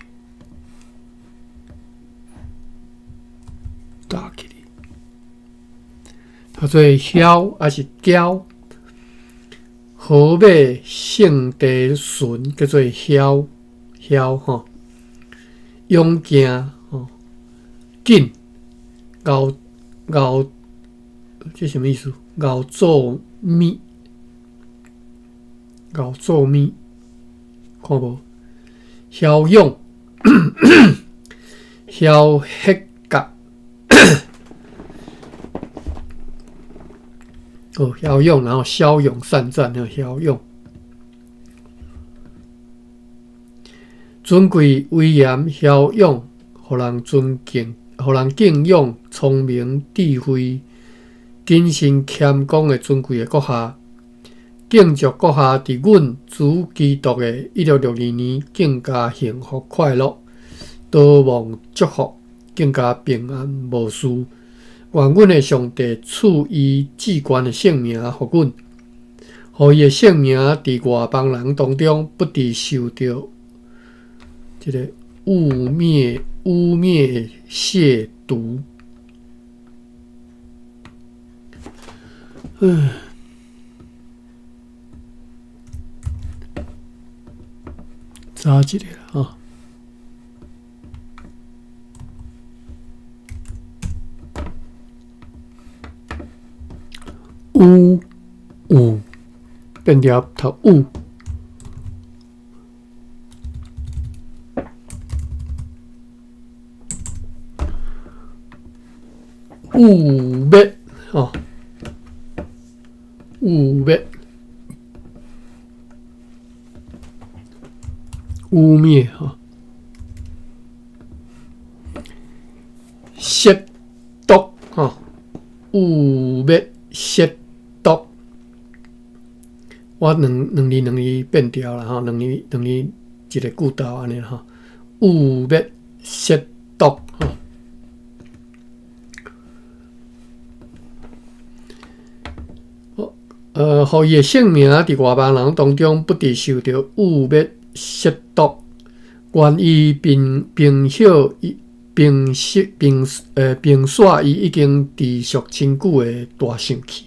Speaker 1: 打起來，讀做梟抑是驕？河馬聖地巡叫做梟梟吼，勇健吼，緊熬熬，這啥物意思？熬做物，熬做物，看無？驍勇，驍血角，哦，驍勇，然後驍勇善戰，那個驍勇，尊貴威嚴，驍勇，予人尊敬，予人敬仰，聰明智慧、謹慎謙恭的尊貴的閣下。敬祝閣下佇阮主基督的1662年更加幸福快樂，多蒙祝福，更加平安無事。願阮的上帝賜伊至懸的聖名予阮，予伊的聖名佇外邦人當中不致受著這個污衊污衊褻瀆。嗯，查一下吼。有有變調讀有，污衊吼，污衊，污衊吼，褻瀆吼，污衊褻瀆，我兩兩字兩字變調啦吼，兩字兩字一个句頭按呢吼，污衊褻瀆吼。予伊的姓名佇外邦人當中不致受著污衊褻瀆，願伊平平息伊平息平平煞伊已經持續真久的大生氣。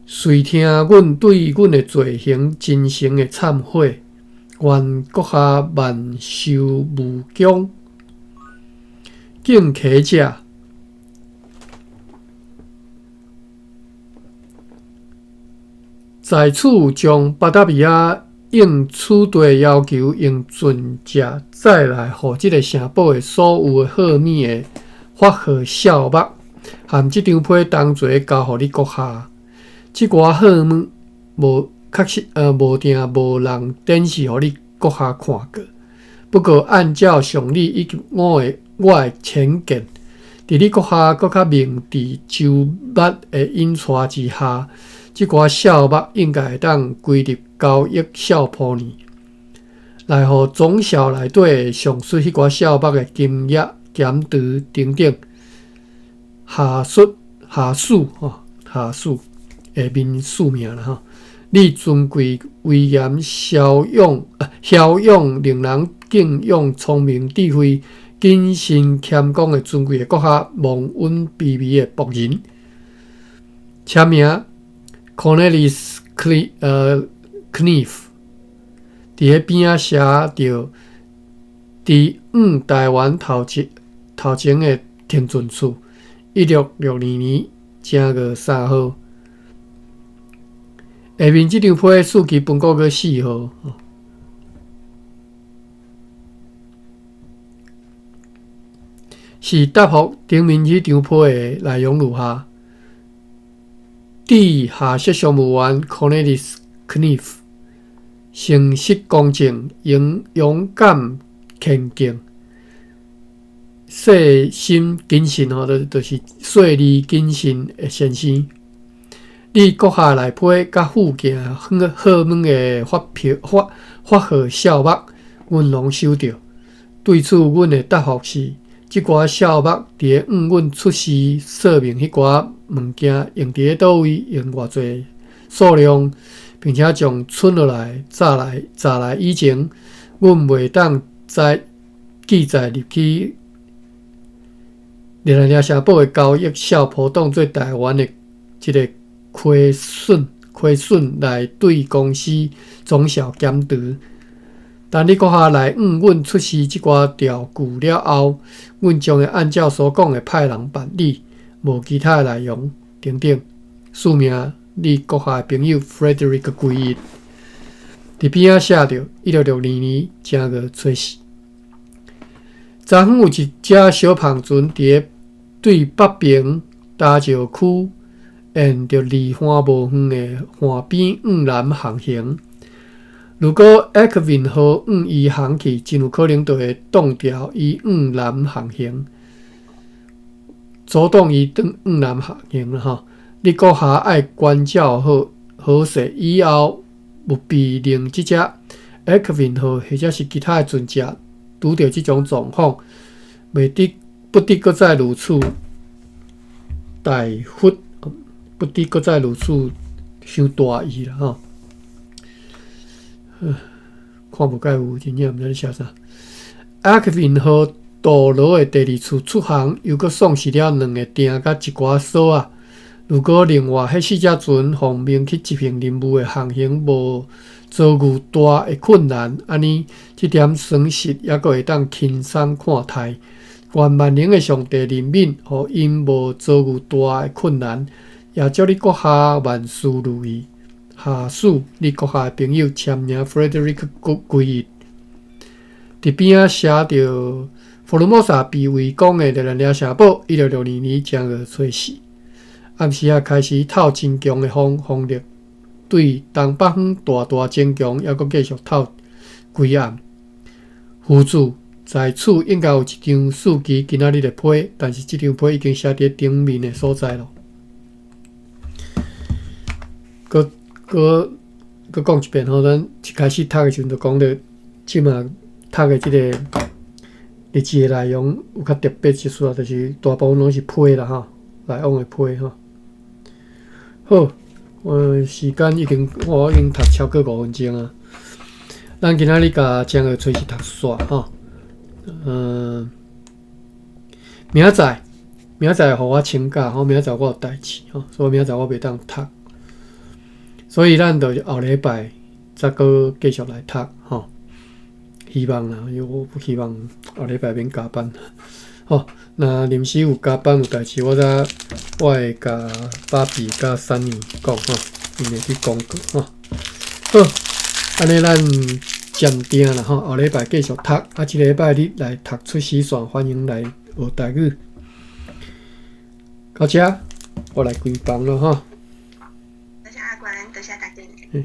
Speaker 1: 隨聽阮對阮的罪行真誠的懺悔，願閣下萬壽無疆。敬啟者，在此將巴達維亞應此地要求，用船隻載來予這个城堡的所有的好物的法號酵母，含這張批同齊交予你閣下。這寡好物無確實無定無人展示予你閣下看過。不過按照常理以及我的淺見，佇你閣下閣較明智周密的引帶之下，這寡酵母應該會當歸入交易笑鋪呢，來予總數內底上述彼寡酵母的金額減除等等。下述下屬吼下屬。下面署名啦吼，你尊貴威嚴驍勇驍勇令人敬仰聰明智慧謹慎謙恭的尊貴的閣下忘恩卑微的僕人，簽名 Cornelis Knief，佇咧邊仔寫著佇往台灣頭前頭前的停船處，1662年正月3號。下面這張批四期分國閣4號，是答覆頂面這張批的內容如下：致下設商務員 Cornelis Knief，誠實公正、勇勇敢虔敬、細心謹慎吼，就是細膩謹慎的先生。你閣下內批佮附件好物的發票發發號酵母，阮攏收著。對此，阮的答覆是：這寡酵母佇咧向阮出示說明彼寡物件用佇咧佗位，用偌濟數量，並且將存落來、載來、載來以前，阮袂當再記載入去熱那亞城堡的交易笑鋪當做台灣的這个虧損虧損來對公司總數減除。當你閣下來向阮出示這寡條據了後，阮將會按照所講的派人辦理，無其他的內容等等。署名：你閣下的朋友 Frederick 歸一。佇邊仔寫著：1662年正月初四。昨昏有一隻小帆船佇咧對北爿礁石區，沿著離岸無遠的岸邊往南航行。如果 Ekvin 號向伊航去，真有可能就會擋牢伊往南航行，阻擋伊轉往南航行啦吼。你閣下愛關照好好勢，以後務必令這隻 Ekvin 號或者是其他的船隻拄著這種狀況，袂得不得閣再如此大忽，不得閣再如此傷大意啦吼。看無蓋有，真正毋知咧寫啥。Ekvin 號渡羅的第二次出航，又閣喪失了兩个釘佮一寡索仔。如果另外彼四隻船奉命去執行任務的航行無遭遇大的困難，按呢，這點損失猶閣會當輕鬆看待。願萬能的上帝憐憫，予𪜶無遭遇大的困難，也祝你閣下萬事如意。下署你閣下的朋友簽名 Frederick 歸一。佇邊仔寫著福爾摩沙被圍攻的熱那亞城堡，1662年正月初四。暗時仔開始透真強的風，風力對東北方大大增強，猶閣繼續透規暗。附註，在此應該有一張書記今仔日的批，但是這張批已經寫佇頂面的所在囉。閣閣閣講一遍吼，咱一開始讀的時陣就講著，這馬讀的這个日誌的內容有較特別之處啊，就是大部分攏是批啦吼，來往的批吼。好，我時間已經我已經讀超過5分鐘啊。咱今仔日共正月初四讀煞吼。明仔載，明仔載予我請假吼，明仔載我有代誌吼，所以明仔載我袂當讀。所以咱就後禮拜再閣繼續來讀吼。希望啦，因為我不希望後禮拜免加班。吼，若臨時有加班有代誌，我才我會共芭比佮珊妮講吼，𪜶會去公告吼。好，按呢咱暫定啦吼，後禮拜繼續讀。啊，這禮拜日來讀出死線，歡迎來學台語。到遮，我來關房囉吼。
Speaker 2: 多謝阿關，多謝大家。
Speaker 1: 嗯。